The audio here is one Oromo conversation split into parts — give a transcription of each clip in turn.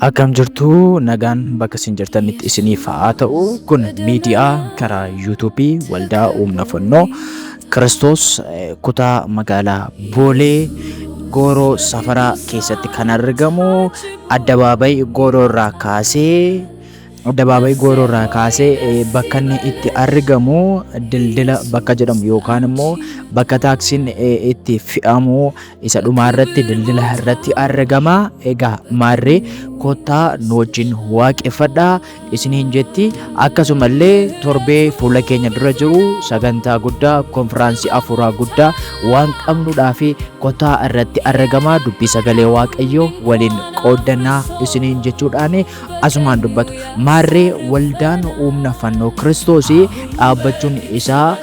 Akkam jirtu, nagaan bakka isin jirtanitti isiniif haa ta'u. Kun miidiyaa karaa yuutuubii Waldaa Humna Fannoo Kiristoos kutaa magaalaa Boolee Gooroo Safaraa keessatti kan argamu addabaabayii Gooroo irraa kaasee addabaabayii Gooroo irraa kaasee bakka inni itti argamu dildila bakka jedhamu yookaan immoo bakka taaksiin itti fe'amu isa dhumaa irratti dildila irratti argama. Egaa maarree kottaa nu wajjin waaqeffadhaa isiniin jetti. Akkasumallee torbee fuula keenya dura jiru sagantaa guddaa konfiraansii afuuraa guddaa waan qabnuudhaa fi kottaa irratti argama, dubbii sagalee Waaqayyoo waliin qooddannaa isiniin jechuudhaan asumaan dubbatu. Maarree waldaan humna fannoo Kiristoosii dhaabbachuun isaa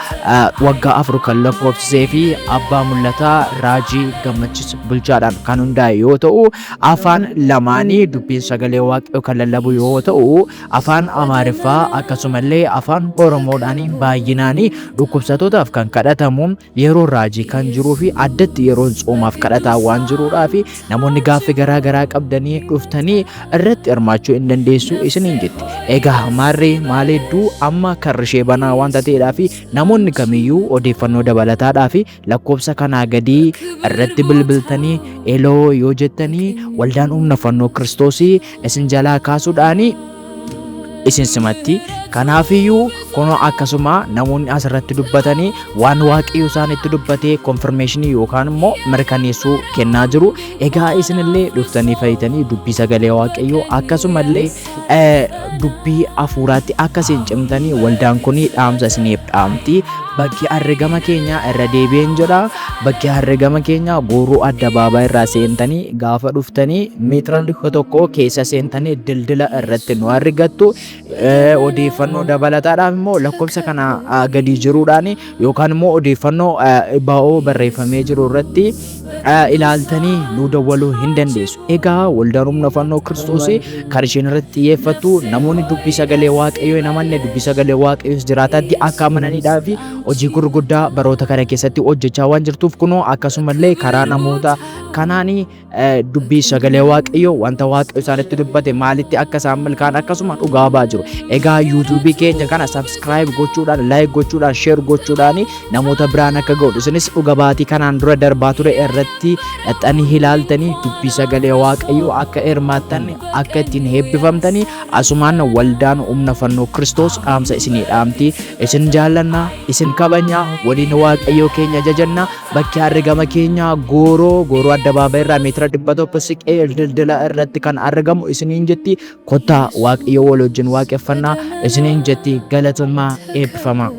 waggaa 4 kan lakkoofsisee fi abbaa mul'ataa Raajii Gammachis Bulchaadhaan kan hundaa'e yoo ta'u, afaan lamaanii dubbiin sagalee Waaqayyoo kan lallabu yoo ta'u, afaan Amaariffaa akkasumallee afaan Oromoodhaan baay'inaan dhukkubsatootaaf kan kadhatamu, yeroon raajii kan jiruu fi addatti yeroon tsoomaaf kadhataa waan jiruudhaa fi namoonni gaaffii garaa garaa qabdanii dhuftanii irratti hirmaachuu hin dandeessu isiniin jetti. Egaa maarree maal hedduu amma karri ishee banaa waan ta'eedhaa fi namoonni kamiyyuu odeeffannoo dabalataadhaa fi lakkoofsa kanaa gadii irratti bilbiltanii eloo yoo jettanii waldaan humna fannoo Kiristoosii isin jalaa kaasuudhaanii isin simatti. Kanaafiyyuu kunoo akkasuma namoonni asirratti dubbatanii waan Waaqayyo isaanitti dubbatee konfirmeeshinii yookaan immoo mirkaneessuu kennaa jiru. Egaa isinillee dhuftanii fayyitanii dubbii sagalee Waaqayyoo akkasumallee dubbii hafuuraatti akka isin cimtanii waldaan kun dhaamsa isiniif dhaamti. Bakki argama keenya irra deebi'een jedha. Bakki argama keenya Gooroo Addabaabaa irraa seentanii gaafa dhuftanii meetira 100 keessa seentanii dildila irratti nu argattu. Odeeffannoo dabalataadhaaf immoo lakkoofsa kana gadi jiruudhaan yookaan immoo odeeffannoo ba'oo barreeffamee jiru irratti ilaaltanii nu dawwaluu hin dandeessu. Egaa waldaan humna fannoo Kiristoos kan isheen irratti xiyyeeffattu namoonni dubbii sagalee Waaqayyoo hin amanne dubbii sagalee Waaqayyoos jiraataatti akka amananiidhaa fi hojii gurguddaa baroota kana keessatti hojjechaa waan jirtuuf kunoo akkasumallee karaa namoota kanaanii dubbii sagalee Waaqayyoo wanta Waaqayyo isaanitti dubbate maalitti akka isaan milkaa'an akkasuma dhugaa ba'aa jiru. Egaa yuutuubii keenya kana subscribe gochuudhaan, like gochuudhaan, share gochuudhaan namoota biraan akka ga'u isinis dhuga baatii kanaan dura darbaa ture irratti dhaxxanii ilaaltanii dubbii sagalee Waaqayyoo akka hirmaattan akka ittiin eebbifamtanii asumaan waldaan humna fannoo Kiristoos dhaamsa isinii dhaamti. Isin jaallanna, isin kabajna, waliin Waaqayyoo keenya jajanna. Bakki argama keenya Gooroo Addabaabayii irraa meetira 100 siqee dildila irratti kan argamu isiniin jetti. Kottaa Waaqayyo wal wajjin waaqeffannaa isiniin jetti. Galatoomaa, eebbifamaa.